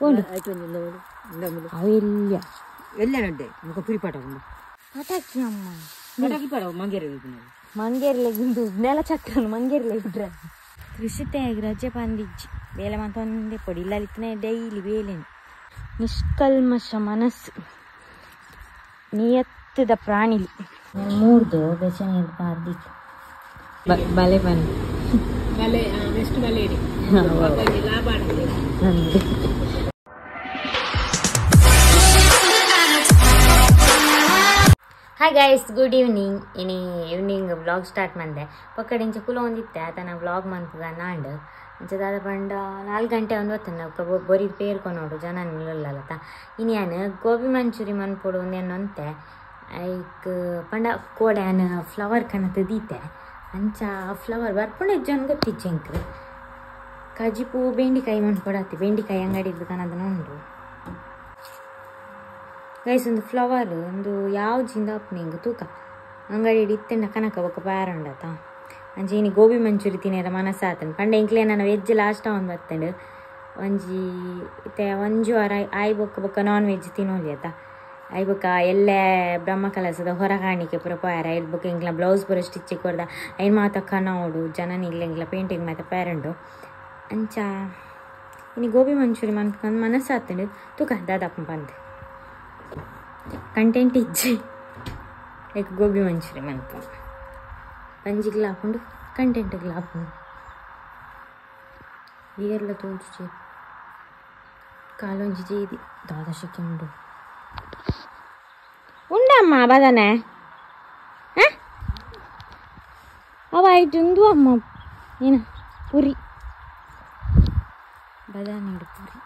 ಉಂಡು ಅವು ಎಲ್ಲ ಎಲ್ಲ ನಡ್ಡೆ ಮುಖ ಪುರಿ ಪಾಟ ಉಂಡು ಪಟಾಕಿ ಅಮ್ಮ ಪಟಾಕಿ ಪಾಡ ಮಂಗೇರಿ ಮಂಗೇರ್ಲೆ ಇಂದು ನೆಲ ಚಕ್ರ ಮಂಗೇರ್ಲೆ ಬಿಟ್ರೆ ಕೃಷಿತೆ ರಜೆ ಪಂದಿಜ್ಜಿ ಬೇಲೆ ಮಾತೊಂದೇ ಪೊಡಿ ಇಲ್ಲ ಇತ್ತನೆ ಡೈಲಿ ಬೇಲೆನು ನಿಷ್ಕಲ್ಮಶ ಮನಸ್ಸು ನಿಯತ್ತದ ಪ್ರಾಣಿಲಿ ಮೂರ್ದು ಬೆಚನೆ ಪಾರ್ದಿತ್ತು ಬಲೆ ಬನ್ನಿ ಬಲೆ ನೆಕ್ಸ್ಟ್ ಬಲೆ ಇಡಿ ಲಾಭ. Hi guys, good evening. ಇನಿ ಈವ್ನಿಂಗ್ ವ್ಲಾಗ್ ಸ್ಟಾರ್ಟ್ ಮಂದೆ ಪಕ್ಕಡಿಂಚ ಕುಲ ಒಂದಿತ್ತೆ ಆತನ ವ್ಲಾಗ್ ಮನ್ಪುಗ ನಾಂಡ್ ಇಂಚ ದಾದ ಪಂಡ 4 ಗಂಟೆ ಒಂದು ಹೊತ್ತನ ಬೊರಿ ಪೇರ್ಕೊನೋಡು ಜನ ನಿಲ್ಲಲ್ಲತ. ಇನಿ ಯಾನ್ ಗೋಬಿ ಮಂಚೂರಿ ಮನ್ಪೊಡು ಒಂದೇನೊಂತೆ ಐಕ್ ಪಂಡ ಕೋಡೆ ಆನ್ ಫ್ಲವರ್ ಕಣತ ದೀತೆ ಅಂಚ ಫ್ಲವರ್ ಬರ್ಪುಂಡ ಜನ ಗೊತ್ತಿಜ್ಜೆ ಎಂಕ್ ಕಜಿಪು ಬೆಂಡಿಕಾಯಿ ಮನ್ಪೊಡಾತಿ ಬೆಂಡಿಕಾಯಿ ಅಂಗಡಿ ಕಣದನ ಉಂಡು ಗೈಸ್. ಒಂದು ಫ್ಲವರ್ ಒಂದು ಯಾವ ಜಿಂದ ಅಪ್ನಿಂಗ್ ತೂಕ ಅಂಗಡಿ ಇತ್ತೆಂಡ ಕನಕ ಬೊಕ್ಕ ಪ್ಯಾರಂಡತ ಅಂಚ ಇನಿ ಗೋಬಿ ಮಂಚೂರಿ ತಿನ್ನೆರ ಮನಸ್ಸಾತನ ಪಂಡ ಇಂಕ್ಲೆ ನಾನು ವೆಜ್ ಲಾಸ್ಟ್ ಒಂದು ಬತ್ತಂಡು ಒಂಜಿ ಇತ್ತೆ ಒಂಜಿ ವಾರ ಆಯ್ ಬೊಕ್ಕ ಬೊಕ್ಕ ನಾನ್ ವೆಜ್ ತಿನ್ನೋಲಿ ಆತ. ಆಯ್ ಬೊಕ್ಕ ಎಲ್ಲೆ ಬ್ರಹ್ಮ ಕಲಸದ ಹೊರ ಕಾಣಿಕೆ ಪೂರ ಪೋಯಾರ ಐಲ್ ಬೊಕ್ಕ ಇಂಕ್ಲ ಬ್ಲೌಸ್ ಪೂರ ಸ್ಟಿಚ್ ಕೊರ್ದ ಐನ್ ಮಾತ ಕನೋಡು ಜನ ಇಲ್ಲ ಇಂಕ್ಲ ಪೇಂಟಿಂಗ್ ಮಾತ ಪ್ಯಾರಂಡು ಅಂಚ ಇನಿ ಗೋಬಿ ಮಂಚೂರಿ ಮನ್ಪುಕಂದು ಮನಸ್ಸಾತಂಡು ತೂಕ ದಾದಪ್ಪ ಬಂದು ಕಂಟೆಂಟ್ ಇಜ್ಜಿ ಲೈಕ್ ಗೋಬಿ ಮಂಚೂರಿ ಮನ್ಪು ಪಂಜಿಗ್ಲ ಹಾಕೊಂಡು ಕಂಟೆಂಟ್ಗ್ಲ ಹಾಕೊಂಡು ಏರ್ಲ ತೋಚು ಕಾಲೊಂಜಿ ಜೀದಿ ದಾದಶಕ್ಕೆ ಉಂಡು ಉಂಡಮ್ಮ ಬದನೆ ಅವ ಆಯ್ತು ಉಂದು ಅಮ್ಮ ಏನ ಪುರಿ ಬದಾನೆ ಪುರಿ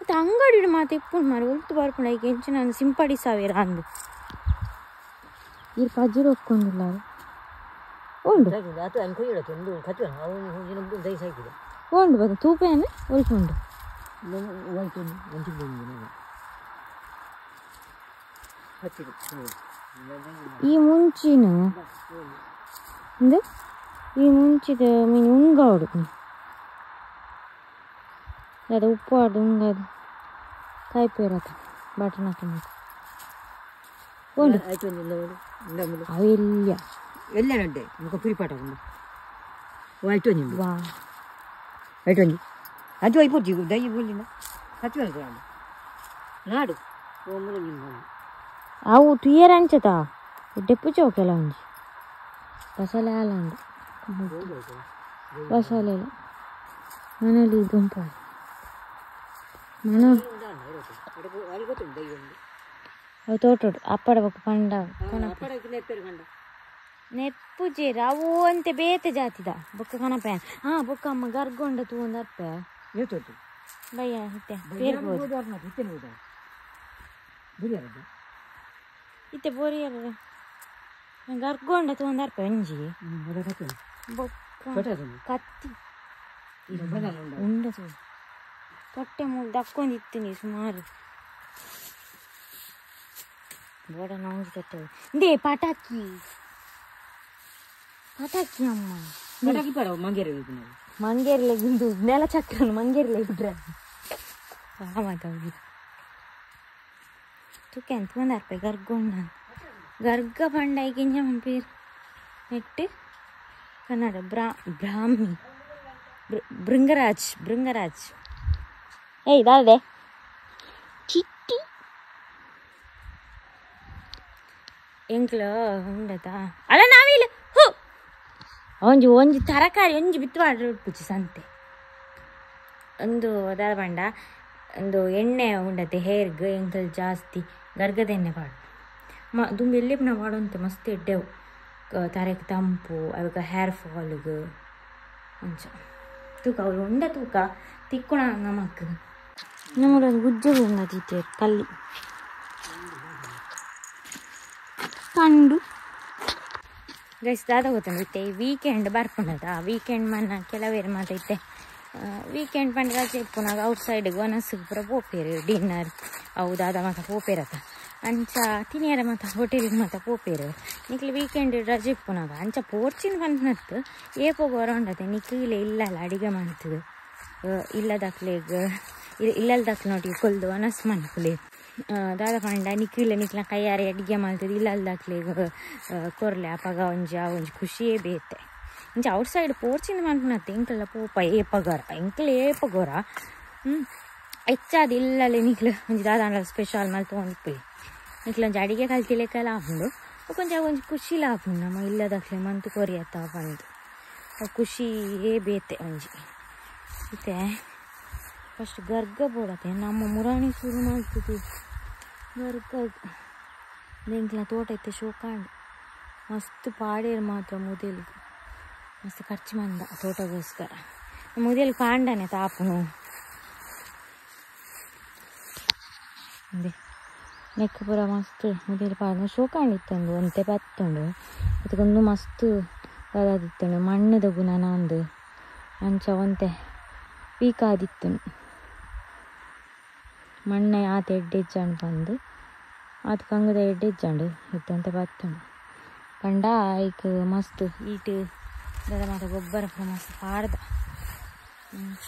ಮತ್ತು ಅಂಗಡಿ ಮಾತು ಇಪ್ಪುಂಡು ಮಾರು ಉಲ್ತು ಬರ್ಪುಂಡು ಐಕೆ ಹೆಂಚು ನಾನು ಸಿಂಪಡಿ ಸಾವಿರ ಅಂದು ಈ ಪಜ್ಜಿರು ಒಕ್ಕೊಂಡಿಲ್ಲ ಉಂಡು ಉಂಡು ಬದ ತೂಪೇನೆ ಉಲ್ಪುಂಡು ಈ ಮುಂಚಿನ ಈ ಮುಂಚಿದ ಮೀನು ಉಂಗೋಡು ಅದು ಉಪ್ಪು ಆಡು ಉಂಗದು ಕಾಯಿಪೇರತ ಬಟನ್ ಹಾಕಿ ಉಂಡು ಅವು ಎಲ್ಲ ಎಲ್ಲ ನಡ್ಡೆ ಮುಖ ಪುರಿ ಪಾಟ ಉಂಡು ವಾ ಐಟೊಂಜಿ ಅದು ಐಪೊಜ್ಜಿ ದೈ ಬುಲ್ಲಿನ ಹಚ್ಚು ನಾಡು ಅವು ತುಯ್ಯರ ಅಂಚತ ಡೆಪ್ಪು ಚೌಕೆಲ್ಲ ಒಂಜಿ ಬಸಳೆ ಆಲಂಡು ಬಸಳೆ ಮನೇಲಿ ಗುಂಪು ಮನ ಅವು ತೋಟೋಡು ಅಪ್ಪಡ ಬೊಕ್ಕ ಪಂಡ ನೆಪ್ಪು ಜೇರು ಅವು ಅಂತೆ ಬೇತೆ ಜಾತಿದ ಬೊಕ್ಕ ಕನಪೆ ಹಾ ಬೊಕ್ಕ ಅಮ್ಮ ಗರ್ಗೊಂಡ ತೂಂದ ಅರ್ಪೆ ಬಯ್ಯ ಇತ್ತೆ ಪೇರ್ಬೋದು ಇತ್ತೆ ಬೋರಿಯರ ಗರ್ಗೊಂಡ ತೂಂದ ಅರ್ಪೆ ಒಂಜಿ ಬೊಕ್ಕ ಕತ್ತಿ ಉಂಡ ತೂ ತೊಟ್ಟೆ ಮೂಲು ದಕ್ಕೊಂಡಿತ್ತೀನಿ ಸುಮಾರು ಬೋಡ ನಾವು ತೊಟ್ಟೆ ಇಂದೇ ಪಟಾಕಿ ಪಟಾಕಿ ಅಮ್ಮ ಪಟಾಕಿ ಪಾಡ ಮಂಗೇರಿ ಮಂಗೇರ್ಲೆ ಇಂದು ನೆಲ ಚಕ್ರ ಮಂಗೇರ್ಲೆ ಬಿಟ್ರೆ ಮಾತಾಡಿ ತೂಕೆ ಅಂತ ಒಂದರ್ಪೆ ಗರ್ಗೊಂಡ ಗರ್ಗ ಪಂಡ ಐಕಿಂಜ ಪೇರು ನೆಟ್ಟು ಕನ್ನಡ ಬ್ರಾಹ್ಮಿ ಭೃಂಗರಾಜ್ ಭೃಂಗರಾಜ್ ಏಯ್ ದಾದೆ ಚಿಟ್ಟಿ ಎಂಕ್ಲ ಉಂಡತಾ ಅಲ್ಲ ನಾವಿಲ್ಲ ಹೋ ಒಂಜಿ ಒಂಜಿ ತರಕಾರಿ ಒಂಜಿ ಬಿತ್ತುವಾಡ್ರೆ ಉಪ್ಪುಚಿ ಸಂತೆ ಒಂದು ದಾದ ಪಂಡ ಒಂದು ಎಣ್ಣೆ ಉಂಡತೆ ಹೇರ್ಗ್ ಎಂಕಲ್ ಜಾಸ್ತಿ ಗರ್ಗದ ಎಣ್ಣೆ ಪಾಡು ಮ ದುಂಬು ಎಲ್ಲಿ ಪುನಃ ಮಾಡುವಂತೆ ಮಸ್ತ್ ಎಡ್ಡೆವು ತರೆಗೆ ತಂಪು ಅವಾಗ ಹೇರ್ ಫಾಲ್ಗೆ ಅಂಚ ತೂಕ ಅವ್ರು ಉಂಡ ತೂಕ ತಿಕ್ಕೊಣ ನಮಕ್ ನಮ್ಮದು ಗುಜ್ಜೆ ಉಂಡತೀತೆ ಕಲ್ಲಿ ಕಂಡು ಗೈಸ್ ದಾದ ಗೊತ್ತುಂಡು ಇತ್ತೆ ವೀಕೆಂಡ್ ಬರ್ಪುಂಡದ ವೀಕೆಂಡ್ ಮನ್ನ ಕೆಲವೇರು ಮಾತೈತೆ ವೀಕೆಂಡ್ ಪಂಡ ರಜೆ ಇಪ್ಪುನಾಗ ಔಟ್ ಸೈಡ್ಗೆ ಒನಸ್ಗೆ ಪೂರ ಪೋಪೇರು ಡಿನ್ನರ್ ಅವು ದಾದ ಮಾತ ಪೋಪೇರತ ಅಂಚ ತಿನಿಯರ ಮಾತ ಹೋಟೆಲ್ಗೆ ಮಾತ ಪೋಪೇರು ನಿಕ್ಲೆ ವೀಕೆಂಡ್ ರಜೆ ಇಪ್ಪುನಾಗ ಅಂಚ ಪೋರ್ಚಿನ ಪನ್ಪುನತ್ತು ಏಪೋ ಬರೋಂಡತೆ ನಿಕ್ಲೆ ಇಲ್ಲಲ್ಲ ಅಡಿಗೆ ಮಾಡ್ತದೆ ಇಲ್ಲದಕ್ಲೆಗ್ ಇಲ್ಲಲ್ದಕ್ ನೋಡಿ ಕೊಲ್ದು ಅನಸ್ ಮನ್ಪುಲೆ ದಾದ ಪಂಡ ನಿಕ್ಕಿಲ್ಲ ನಿಕ್ಲ ಕೈಯಾರೆ ಅಡಿಗೆ ಮಲ್ತದ ಇಲ್ಲಲ್ದಾಕ್ಲೆ ಕೊರ್ಲೆ ಅಪಗ ಒಂಜಿ ಆ ಒಂಜಿ ಖುಷಿಯೇ ಬೇತೆ. ಇಂಚ ಔಟ್ ಸೈಡ್ ಪೋರ್ಚಿಂದ ಮನ್ಪುನತ್ತೆ ಎಂಕಲ್ಲ ಪೋಪ ಏಪಗರ ಎಂಕಲ್ ಏಪಗೋರ ಹೆಚ್ಚಾದ ಇಲ್ಲಲೆ ನಿಕ್ಲು ಒಂಜಿ ದಾದ ಸ್ಪೆಷಲ್ ಮಲ್ತೊಂದಿಪ್ಪುಲೆ ನಿಕ್ಲು ಒಂಜಿ ಅಡಿಗೆ ಕಲ್ತಿಲೆಕ್ಕಲ ಆಪುಂಡು ಕೊಂಚ ಒಂಜಿ ಖುಷಿಲ ಆಪುಂಡು ನಮ್ಮ ಇಲ್ಲದಕ್ಲೆ ಮಂತು ಕೊರಿಯತ್ತ ಪಂದು ಖುಷಿಯೇ ಬೇತೆ ಒಂಜಿ. ಇತ್ತೆ ಫಸ್ಟ್ ಗರ್ಗ ಬೋಡತ್ತೆ ನಮ್ಮ ಮುರಾಣಿ ಶುರು ಮಾಡ್ತದೆ ಗರ್ಗ ಎಂಕ್ಲ ತೋಟ ಇತ್ತೆ ಶೋಕಾಂಡ್ ಮಸ್ತ್ ಪಾಡೇರು ಮಾತ್ರ ಮುದೇಲಿಗೆ ಮಸ್ತ್ ಖರ್ಚು ಮಂದ ತೋಟಗೋಸ್ಕರ ಮುದೇಲಿ ಪಾಂಡನೆ ತಾಪುನು ನೆಕ್ ಪೂರ ಮಸ್ತ್ ಮುದೇಲಿ ಪಾಡ ಶೋಕಾಂಡ್ ಇತ್ತಂದು ಒಂತೆ ಬತ್ತುಂಡು ಅದಕ್ಕೊಂದು ಮಸ್ತ್ ದಾದಾದಿತ್ತುಂಡು ಮಣ್ಣುದ ಗುಣ ನಂದು ಅಂಚ ಒಂತೆ ಪೀಕಾದಿತ್ತು ಮಣ್ಣೆ ಆತ ಎಡ್ಡೆಜ್ಜಾಂಡು ಬಂದು ಆತ ಕಂಗದ ಎಡ್ಡೆಜ್ಜಾಂಡು ಇತ್ತಂತೆ ಬತ್ತುಂಡು ಪಂಡ ಐಕ್ ಮಸ್ತ್ ಈಟ್ ದಾದ ಮಾತ ಗೊಬ್ಬರ ಪೂರ ಮಸ್ತ್ ಪಾಡ್ದ ಅಂಚ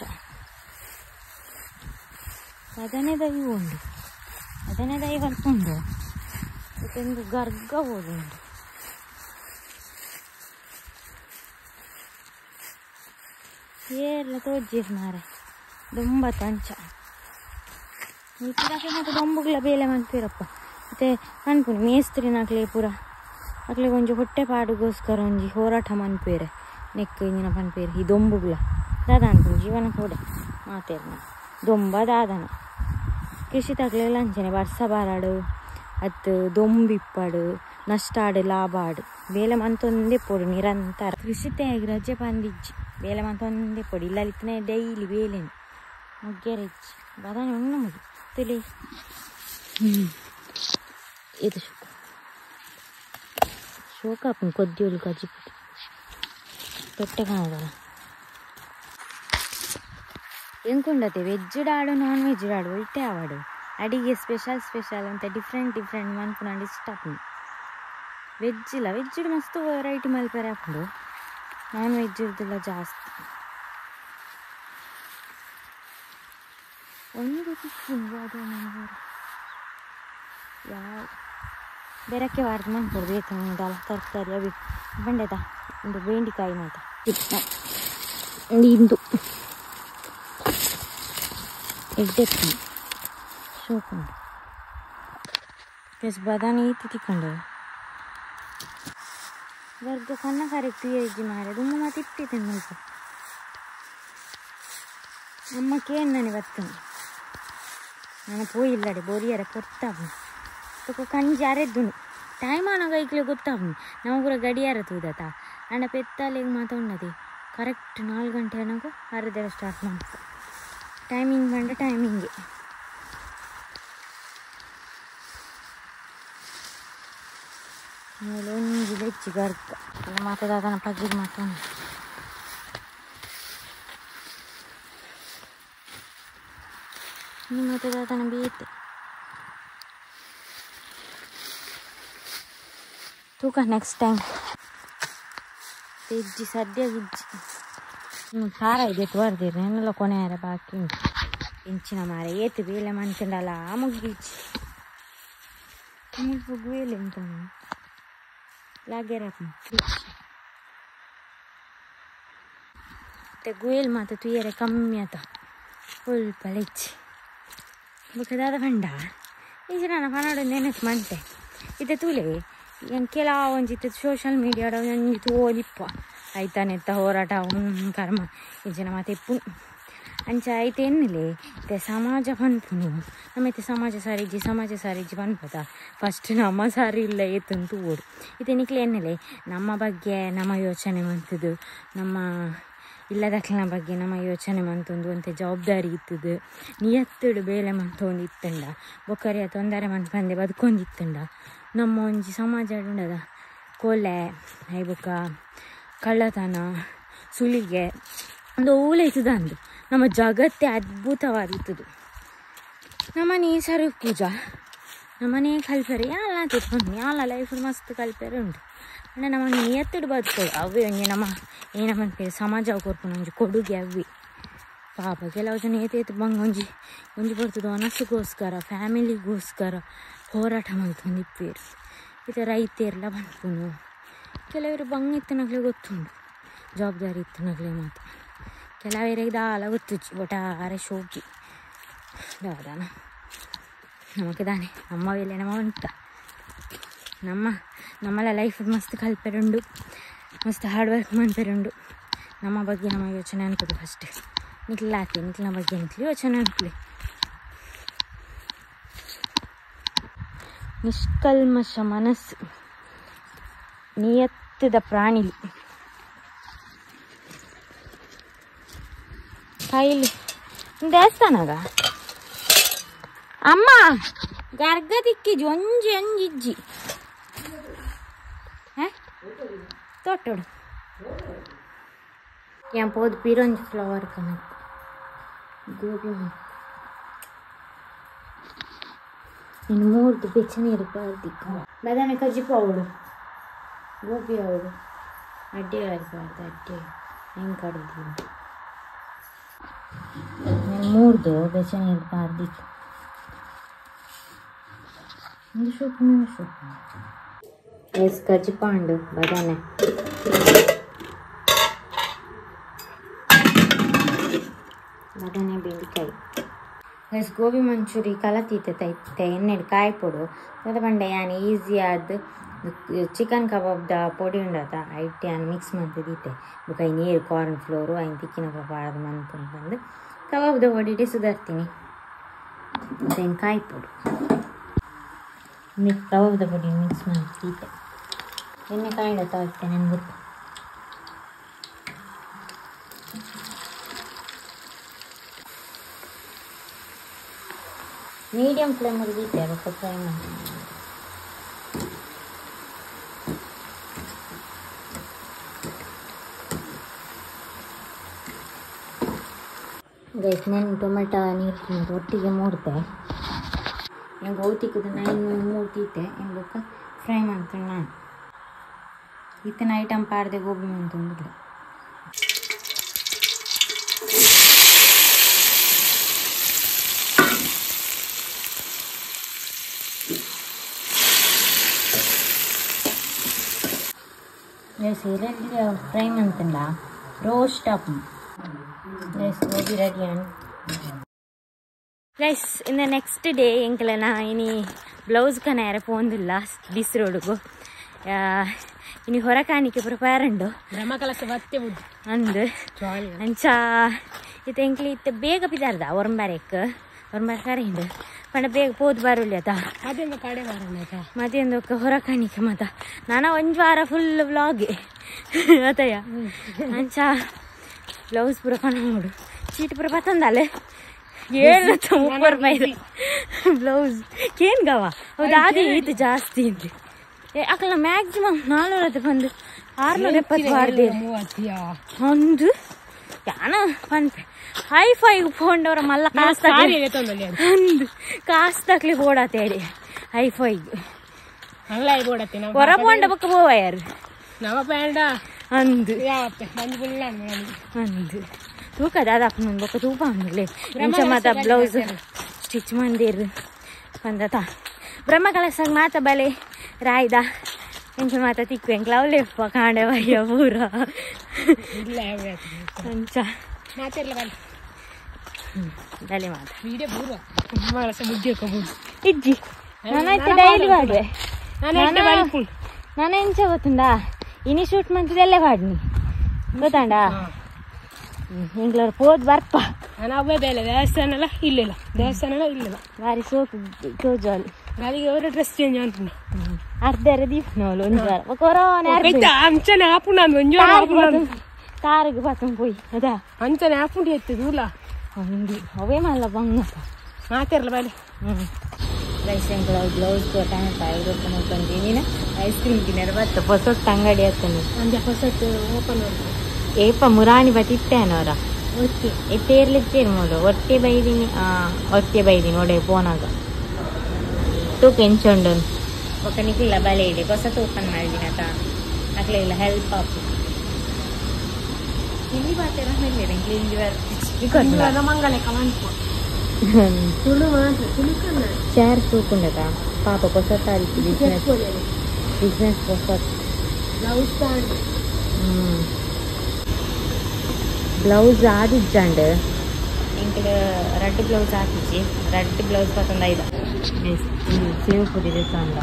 ಅದನ್ನೇ ದೈವ ಉಂಡು ಅದನ್ನೇ ದೈವ ಉಂಡು ಇದೊಂದು ಗರ್ಗ ಓದುಂಡು. ಏರ್ಲ ತೋಜ್ಜೀರ್ ಮಾರೆ ದೊಂಬತ್ತು ಅಂಚ ಇಪ್ಪದಾಕೆ ದೊಂಬುಗ್ಲ ಬೇಲೆ ಮನ್ಪೀರಪ್ಪ ಮತ್ತೆ ಮನ್ಪುನಿ ಮೇಸ್ತ್ರಿನಾಕ್ಲೆ ಪೂರ ಅಕ್ಲೆ ಒಂಜಿ ಹೊಟ್ಟೆ ಪಾಡುಗೋಸ್ಕರ ಒಂಜಿ ಹೋರಾಟ ಮನ್ಪೇರೆ ನೆಕ್ ಇಂಜಿನ ಪನ್ಪೇರೆ ಈ ದೊಂಬುಗ್ಲ ದಾದ ಅನ್ಪುನಿ ಜೀವನ ಕೂಡ ಮಾತೇರ್ನ ದೊಂಬ ದಾದನ ಕೃಷಿ ತಗ್ಲೆಲ್ಲ ಅಂಚನೆ ಬರ್ಸ ಬಾರಾಡು ಅತ್ತು ದೊಂಬಿಪ್ಪಡು ನಷ್ಟ ಆಡು ಲಾಭ ಆಡು ಬೇಲೆ ಮಂತೊಂದೇ ಪೊಡು ನಿರಂತರ ಕೃಷಿ ತೆಗ್ ರಜೆ ಪಂದಿಜ್ಜಿ ಬೇಲೆ ಮಂತೊಂದೇ ಪೊಡು ಇಲ್ಲ ಇತ್ತನೆ ಡೈಲಿ ಬೇಲೆನು ಮುಗ್ಗೆರೆಜ್ಜಿ ಬದಾನೆ ಉಣ್ಣು ಮುಗಿ ತುಲಿ ಇದು ಶೋಕ ಶೋಕ ಆಪುಂಡು ಕೊದ್ದಿಯೊಲು ಕಜಿಪುಟ್ಟು ತೊಟ್ಟೆ ಕಾಣದಲ್ಲ ಎಂಕುಂಡತೆ ವೆಜ್ ಡಾಡು ನಾನ್ ವೆಜ್ ಡಾಡು ಒಯ್ಟೆ ಆವಾಡು ಅಡಿಗೆ ಸ್ಪೆಷಲ್ ಸ್ಪೆಷಲ್ ಅಂತ ಡಿಫ್ರೆಂಟ್ ಡಿಫ್ರೆಂಟ್ ಮನ್ಪುನಾಂಡ ಇಷ್ಟ ಆಪುಂಡು. ವೆಜ್ ಇಲ್ಲ ವೆಜ್ ಮಸ್ತ್ ವೆರೈಟಿ ಮಲ್ಪೆರೆ ಆಪುಂಡು ನಾನ್ ವೆಜ್ ಇರ್ದಿಲ್ಲ ಜಾಸ್ತಿ. ಒಂದು ತಿಕ್ಕಿಂದು ಅದು ಯಾವ ಬೆರಕೆ ವಾರದ ಮನ್ಪೊಡು ಬೇಕು ತರಕಾರಿ ಅವಿ ಬಂಡೆದ ಒಂದು ಬೆಂಡಿಕಾಯಿ ಮಾತ್ರ ಇಂದು ಎಡ್ಡೆ ಶೋಕುಂಡು ಪ್ಲಸ್ ಬದಾನಿ ಈತಿ ತಿಕ್ಕೊಂಡು ವರ್ಗ ಕಣ್ಣ ಕರೆಕ್ಟ್ ಇಜ್ಜಿ ಮಾರೆ ದುಮ್ಮ ಮಾತು ಇಟ್ಟಿದ್ದೇನೆ ಮುಲ್ಪ ಅಮ್ಮ ಕೇಣ್ಣನೆ ಬರ್ತೇನೆ ನಾನು ಪೋಯಿಲ್ಲಡೆ ಬೋರಿಯರ ಪೊರ್ತಾವು ತಕ ಕಂಜಿ ಅರೆದ್ದುನು ಟೈಮ್ ಆನಾಗ ಐಕ್ಲೆ ಗೊತ್ತಾವು ನಾವು ಪೂರ ಗಡಿಯಾರ ತೂದತ ಅಂಡ ಪೆತ್ತಲೆಗ್ ಮಾತ ಉಂಡದೆ ಕರೆಕ್ಟ್ 4 ಗಂಟೆ ಅನ್ನಾಗ ಅರೆದೆಲ್ಲ ಸ್ಟಾರ್ಟ್ ಮಾಡ್ತು ಟೈಮಿಂಗ್ ಬಂಡ ಟೈಮಿಂಗ್ಗೆ ಮೇಲೆ ಒಂಜಿ ಬೆಚ್ಚಿ ಗರ್ಗ ಮಾತದಾದನ ಪಜಿರ್ ಮಾತೊಂದು ನಿಮ್ಮ ಮಾತದಾದನ ಬೇತೆ ತೂಕ ನೆಕ್ಸ್ಟ್ ಟೈಮ್ ಇಜ್ಜಿ ಸದ್ಯ ಇಜ್ಜಿ ಖಾರ ಇದೆ ಬರ್ದಿರ ಏನೆಲ್ಲ ಕೊನೆಯಾರ ಬಾಕಿ ಉಂಟು ಇಂಚಿನ ಮಾರ ಏತು ಬೇಲೆ ಮಂಚಂಡಲ ಮುಗಿಜ್ಜಿ ಮುಲ್ಪ ಬೇಲೆ ಉಂಟು ಲಾಗೇರ ಮತ್ತೆ ಗುಯಲ್ ಮಾತ ತುಯ್ಯರೆ ಕಮ್ಮಿ ಆತ ಸ್ವಲ್ಪ ಲೆಚ್ಚಿ ಬೊಕ ದಾದ ಪಂಡ ಈಜ ನಾನು ಪನಡು ನೆನಪು ಮಂತೆ ಇತ್ತೆ ತೂಲೆ ಏನು ಕೆಲವು ಒಂಜಿತ್ತು ಸೋಷಲ್ ಮೀಡಿಯಾಡ ಒಂಜಿ ತೋದಿಪ್ಪ ಐತಾನೆತ್ತ ಹೋರಾಟ ಕರ್ಮ ಇಂಚಿನ ಮಾತೆ ಇಪ್ಪು ಅಂಚ ಐತೆ ಎನ್ನಿಲೆ ಇತ್ತೆ ಸಮಾಜ ಪನ್ಪುನು ನಮ್ಮ ಇತ್ತೆ ಸಮಾಜ ಸಾರಿಜ್ಜಿ ಸಮಾಜ ಸಾರಿಜ್ಜಿ ಪನ್ಪದ ಫಸ್ಟ್ ನಮ್ಮ ಸಾರಿ ಇಲ್ಲ ಏತಂತು ಓಡು ಇತ್ತೆ ನಿಕ್ಲೆ ಎನ್ನಿಲೆ ನಮ್ಮ ಬಗ್ಗೆ ನಮ್ಮ ಯೋಚನೆ ಮಂತದ್ದು ನಮ್ಮ ಇಲ್ಲದಕ್ಲಿನ ಬಗ್ಗೆ ನಮ್ಮ ಯೋಚನೆ ಮಂತೊಂದು ಅಂತೆ ಜವಾಬ್ದಾರಿ ಇತ್ತದು ನಿಯತ್ತುಡು ಬೇಲೆ ಮಂತೊಂದು ಇತ್ತಂಡ ಬೊಕ್ಕರಿಯ ತೊಂದರೆ ಮನ್ಪಂದೆ ಬದುಕೊಂದಿತ್ತಂಡ ನಮ್ಮ ಒಂಜಿ ಸಮಾಜ ಉಂಡದ ಕೊಲೆ ಐಬೊಕ್ಕ ಕಳ್ಳತನ ಸುಲಿಗೆ ಒಂದು ಓಲೆ ಇತ್ತದ ಅಂದು ನಮ್ಮ ಜಗತ್ತೇ ಅದ್ಭುತವಾಗಿತ್ತದು. ನಮ್ಮನೆ ಸರಿ ಪೂಜಾ ನಮ್ಮನೆ ಕಲ್ಪೆರೆ ಯಾಲ ತಿರ್ಕೊಂಡು ಯಾಲ ಲೈಫ್ ಮಸ್ತ್ ಕಲ್ಪೆರೆ ಉಂಟು ಅಂದ್ರೆ ನಮ್ಮ ನಿಯತ್ತಿಡು ಬದುಕೋದು ಅವೇ ಒಂಜಿ ನಮ್ಮ ಏನಪ್ಪಂತ ಸಮಾಜ ಕೊರ್ಪುನ ಒಂಜಿ ಕೊಡುಗೆ ಅವೇ. ಪಾಪ ಕೆಲವು ಜನ ಏತೇತು ಬಂಗ ಒಂಜಿ ಒಂಜಿ ಬರ್ತದೆ ಮನಸ್ಸುಗೋಸ್ಕರ ಫ್ಯಾಮಿಲಿಗೋಸ್ಕರ ಹೋರಾಟ ಮಾಡ್ಕೊಂಡು ಇಪ್ಪೇರು ಇತ್ತೆ ರೈತೇರ್ಲ ಪನ್ಪುನು ಕೆಲವರು ಬಂಗ ಇತ್ತನಗ್ಲೆ ಗೊತ್ತುಂಡು ಜವಾಬ್ದಾರಿ ಇತ್ತನಗ್ಲೆ ಮಾತ್ರ ಕೆಲವರಿಗೆ ದಾಲ ಗೊತ್ತುಜ್ಜಿ ಒಟ್ಟಾರೆ ಶೋಕಿ ದಾದಾನ ನಮಗೆ ದಾನೆ ನಮ್ಮ ವೇಳೆ ನಮ್ಮ ಉಂಟ ನಮ್ಮ ನಮ್ಮಲ್ಲ ಲೈಫ್ ಮಸ್ತ್ ಕಲ್ಪೆರುಂಡು ಮಸ್ತ್ ಹಾರ್ಡ್ ವರ್ಕ್ ಮಾಡ್ಪೆರುಂಡು ನಮ್ಮ ಬಗ್ಗೆ ನಮ್ಮ ಯೋಚನೆ ಅನ್ಕೋದು ಫಸ್ಟ್ ನಿಕ್ಲಾತಿ ನಿಕ್ಲಿನ ಬಗ್ಗೆ ನಿಕ್ಲಿ ಯೋಚನೆ ಅನ್ಕಲಿ ನಿಷ್ಕಲ್ಮಶ ಮನಸ್ಸು ನಿಯತ್ತದ ಪ್ರಾಣಿ ಕೈಲಿ ದೇವಸ್ಥಾನಗ ಅಮ್ಮ ಗರ್ಗ ತಿಕ್ಕಿಜಿ ಒಂಜಿ ಒಂಜಿ ಇಜ್ಜಿ ತೋಟೋಡು ಏನ್ ಪೋದು ಪಿರೊಂಜಿ ಫ್ಲವರ್ ಕನಕ್ ಗೋಬಿ ಇನ್ನು ಮೂರ್ದು ಬೆಚ್ಚನೀರು ಪಾರ್ದಿಕ್ಕ ಬದಾನೆ ಕಜ್ಜಿಪ ಅವಳು ಗೋಬಿ ಅವಳು ಅಡ್ಡೆ ಆಡ್ಬಾರ್ದು ಅಡ್ಡೆ ಹೆಂಗೆ ಕಡಿದೀವಿ ನಾನು ಮೂರ್ದು ಬೆಚ್ಚನೀರು ಪಾರ್ದಿಕ್ಕ ಒಂದು ಶೋಪು ಶೋಪು ಎಸ್ ಕಜ್ಜಿಪಾಂಡು ಬದಾನೆ ಬದನೆ ಬೆಂಡೆಕಾಯಿ ಗೈಸ್ ಗೋಬಿ ಮಂಚೂರಿ ಕಲತೀತೆ ತೈತೆ ಎಣ್ಣೆಡ್ ಕಾಯ್ಪೊಡು ದಾದ ಪಂಡ ಯಾನ್ ಈಸಿ ಆದ್ ಚಿಕನ್ ಕಬಾಬ್ದ ಪೊಡಿ ಉಂಡತ ಐಟ್ ಯಾನ್ ಮಿಕ್ಸ್ ಮಂತ್ ದೀತೆ ಬೊಕ ಐನ್ ನೀರು ಕಾರ್ನ್ ಫ್ಲೋರು ಐನ್ ತಿಕ್ಕಿನ ಪಾಡ್ದ್ ಮನ್ಪುನು ಪಂದ್ ಕಬಾಬ್ದ ಪೊಡಿಡೆ ಸುದಾರ್ತೀನಿ ಐನ್ ಕಾಯ್ಪೊಡು ಮಿಕ್ಸ್ ಕಬಾಬ್ದ ಪೊಡಿ ಮಿಕ್ಸ್ ಮಂತ್ ದೀತೆ ಎಣ್ಣೆ ಕಾಯ್ಡ ತಾಯ್ತೆ ನನ್ ಗೊತ್ತು ಮೀಡಿಯಂ ಫ್ಲೇಮ್ ದೀತೆ ಬೊಕ ಫ್ರೈ ಮಾಡಿ ಗೈಸ್ ನಾನು ಟೊಮೆಟೊ ನೀರು ಒಟ್ಟಿಗೆ ಮೂರ್ತೆ ನಂಗೆ ಔತಿಕ್ಕದ ನೈನ್ ಮೂರು ತೀತೆ ಏನು ಬೊಕ್ಕ ಫ್ರೈ ಮಾಡ್ತೀನಿ ನಾನು ಇತ್ತಿನ ಐಟಮ್ ಪಾಡ್ದೆ ಗೋಬಿ ಮಂತುಂಡು ರೆಡಿ ಫ್ರೈ ಮಂತಂಡ roast up guys gobi ready and guys in the next day ಎಂಕಲನ ಇನಿ ಬ್ಲೌಸ್ ಕನಾರ ಪೋಂದಿಲ್ಲ ಬಿಸ್ ರೋಡ್ಗು ಇನಿ ಹೊರಕಾಣಿಕೆ ಪೂರ ಪ್ಯಾರಂಡು ಅಂದು ಅಂಚ ಇತ್ತೆ ಎಂಕ್ಲಿ ಇತ್ತೆ ಬೇಗ ಪಿದಾರ್ದ ಒರಂಬಾರೆಕ್ ಒರಂಬಾರೆ ಕರೆಂಡು ಪಂಡ ಬೇಗ ಪೋದು ಬರುಲಿ ಅತ ಮತ್ತೊಂದು ಹೊರಕಾಣಿಕೆ ಮಾತ ನಾನ ಒಂಜಿ ವಾರ ಫುಲ್ ವ್ಲಾಗ್ ಅತಯ್ಯ ಅಂಚ ಬ್ಲೌಸ್ ಪೂರ ಕಣ ನೋಡು ಚೀಟ್ ಪೂರ ಬತ್ತಂದಲ್ಲ 730 ರೂಪಾಯಿ ಬ್ಲೌಸ್ ಕೇನ್ ಗವ ಹೌದು ಅದೇ ಇದು ಜಾಸ್ತಿ ಇದೆ ಅಕಲ ಮ್ಯಾಕ್ಸಿಮಮ್ 400 ಬಂದು 670 ಬಾರ್ದೆ ಒಂದು ಯಾನ ಪನ್ಪೆ ಹೈ ಫೈ ಫೋಂಡವರ ಮಲ್ಲ ಕಾಸ್ ಒಂದು ಕಾಸ್ ತಕ್ಲಿ ಬೋಡಾತೇರಿ ಹೈ ಫೈ ಹೊರ ಪೋಂಡ ಬಕ್ಕ ಬೋವ ಯಾರು ಅಂದು ಅಂದು ತೂಕ ದಾದಾಪುನ ಬೊಕ್ಕ ತೂಪ ಅಂದ್ಲೆ ಇಂಚ ಮಾತ ಬ್ಲೌಸ್ ಸ್ಟಿಚ್ ಮಂದಿರ್ ಪಂದತ ಬ್ರಹ್ಮ ಕಲಸಾಗ ಮಾತ ಬಲೆ ರಾಯ್ದ ಎಂಚ ಮಾತ ತಿಕ್ಕು ಎಂಕ್ಲ ಅವಲೆಪ್ಪ ಕಾಂಡೆ ಬಯ್ಯ ಪೂರ ಅಂಚ ಬಲೆ ಮಾತ ಇಜ್ಜಿ ನಾನಾಯ್ತು ಡೈಲಿ ಪಾಡುವೆ ನಾನು ಎಂಚ ಗೊತ್ತುಂಡಾ ಇನಿ ಶೂಟ್ ಮಂತದಲ್ಲೇ ಪಾಡ್ನಿ ಗೊತ್ತಾಂಡಾ ಎಂಗ್ಲವ್ರು ಪೋದ್ ಬರ್ಪ ಅವೇ ಬೇಲೆ ದೇವಸ್ಥಾನ ಇಲ್ಲ ದೇವಸ್ಥಾನ ಇಲ್ಲ ಬಾರಿ ಸೋಕು ತೋಜಾಲು ಅಲ್ಲಿಗೆ ಅವರ ಡ್ರೆಸ್ ಚೇಂಜ್ ಅನ್ಪುನ ಅರ್ಧ ದೀಪನವಳು ಒಂದು ವಾರ ಕೊರೋನಾ ಅಂಚನೆ ಆಪುನ ಒಂಜಿ ವಾರ ಆಪುನ ತಾರಿಗೆ ಬಾತಂ ಪೋಯಿ ಅದಾ ಅಂಚನೆ ಆಪುಂಡಿ ಎತ್ತು ದೂಲ ಅಂದು ಅವೇ ಮಲ್ಲ ಬಂಗಪ್ಪ ಮಾತಿರಲ್ಲ ಬಲೆ ರೈಸ್ ಎಂಕ್ಲ ಬ್ಲೌಸ್ ಟೈಮ್ ಐದು ಮುಖಂಜಿ ನೀನು ಐಸ್ ಕ್ರೀಮ್ ತಿನ್ನರ ಬತ್ತ ಹೊಸೊಟ್ಟು ಅಂಗಡಿ ಹತ್ತನು ಅಂಜ ಹೊಸಟ್ಟು ಓಪನ್ ಏಪ ಮುರಾಣಿ ಬತ್ತಿತ್ತೇನವರ ಇತ್ತೇರ್ಲಿತ್ತೇರು ನೋಡು ಒಟ್ಟೆ ಬೈದೀನಿ ಒಟ್ಟೆ ಬೈದೀನಿ ಒಡೆ ಪೋನಾಗ ತೂಕ ಎಂಚುಂಡು ఒక ನಿಕ್ಲಿಲ್ಲ ಬಲೆ ಇದೆ ಹೊಸ ಓಪನ್ ಮಾಡಿದಿನ ತಾ ಅಕ್ಲೆ ಇಲ್ಲ ಹೆಲ್ಪ್ ಆಪು ಹಿಂದಿ ಬಾತೆರ ಮೇಲೆ ಹಿಂದಿ ಬರ್ತಿಚ್ಚಿ ಚೇರ್ ತೂಕುಂಡತ ಪಾಪ ಪೊಸತ್ತಾದಿತ್ತು ಬಿಸ್ನೆಸ್ ಬಿಸ್ನೆಸ್ ಪೊಸತ್ ಬ್ಲೌಸ್ ಆದಿಜ್ಜಾಂಡ್ ಎಂಕಲ್ ರೆಡ್ ಬ್ಲೌಸ್ ಹಾಕಿಚ್ಚಿ ರೆಡ್ ಬ್ಲೌಸ್ ಪತ್ತೊಂದು ಐದ ಸೇವ್ ಪುರಿ ತಂಡ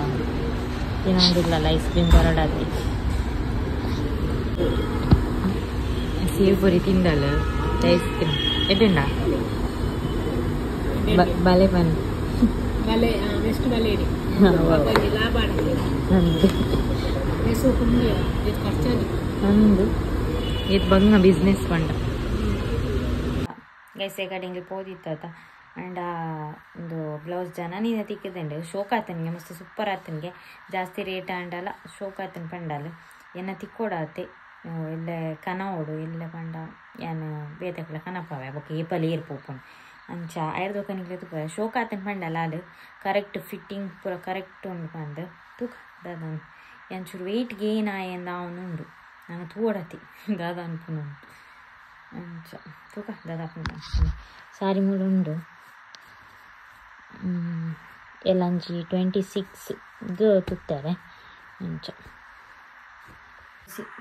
ಏನೊಂದಿಲ್ಲಲ್ಲ ಐಸ್ ಕ್ರೀಮ್ ಬರೋಡಾದಿ ಸೇವ್ ಪುರಿ ತಿಂದಲ್ಲ ಐಸ್ ಕ್ರೀಮ್ ಎಡ್ಡುಂಡ ಬಲೆ ಬನ್ ಬಲೆ ಬೆಸ್ಟ್ ಬಲೆ ಇಡಿ ಲಾಭ ಅಂದು ಇದು ಬಂಗ ಬಿಸ್ನೆಸ್ ಪಂಡ ಗೈಸ್ ಕಡೆಗೆ ಪೋದಿತ್ತ ಅಂಡ್ ಒಂದು ಬ್ಲೌಸ್ ಜನನಿನ ತಿಕ್ಕಿದಂಡೆ ಶೋಕ್ ಆತನಿಗೆ ಮಸ್ತ್ ಸೂಪರ್ ಆತನಿಗೆ ಜಾಸ್ತಿ ರೇಟ್ ಆಂಡಲ ಶೋಕ್ ಆತನ ಪಂಡಲ್ ಎನ್ನ ತಿಕ್ಕೋಡಾತೆ ಎಲ್ಲ ಕನೋಡು ಎಲ್ಲ ಪಂಡ ಯಾನ್ ಬೇತಕಲ ಕನಪಾವೆ ಬೊಕ್ಕ ಏಪಲ್ ಏರ್ ಪೋಪುಂಡು ಅಂಚ ಐರ್ದೊಕನಿಗೆ ತುಪ ಶೋಕ್ ಆತನ ಪಂಡಲ ಅದು ಕರೆಕ್ಟ್ ಫಿಟ್ಟಿಂಗ್ ಪೂರ ಕರೆಕ್ಟ್ ಉಂಡು ಪಂದ್ ತೂಕ ದಾದ ಎಂಚೂರು ವೆಯ್ಟ್ ಗೇನ್ ಆಯಂದ ಅವನುಂಡು ನಾನು ತೂಡತಿ ದಾದ ಅನ್ಪುನು ಅಂಚ ತೂಕ ದಾದ ಸಾರಿ ಮೂಲು ಉಂಡು ಎಲ್ಲಂಜಿ 26 ತುತ್ತಾರೆ ಅಂಚ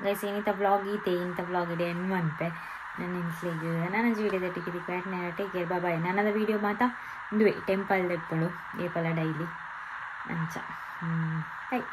ಗೈಸ್ ಏನಿತ ಬ್ಲಾಗ್ ಈತೆ ಇಂಥ ಬ್ಲಾಗ್ ಇದೆ ಎನ್ ಮನ್ಪೆ ನನ್ನ ಇನ್ಸ್ಲಿಗೆ ನನ್ನ ವಿಡಿಯೋದ ಟಿಕೆಟ್ ಪ್ಯಾಟ್ನ ಟೇಕ್ ಕೇರ್ ಬಾಯ್ ನನ್ನದ ವಿಡಿಯೋ ಮಾತಾ ಇಂದುವೆ ಟೆಂಪಲ್ ದೆಪ್ಪಳು ಏಪಲ ಡೈಲಿ ಅಂಚ ಬಾಯ್.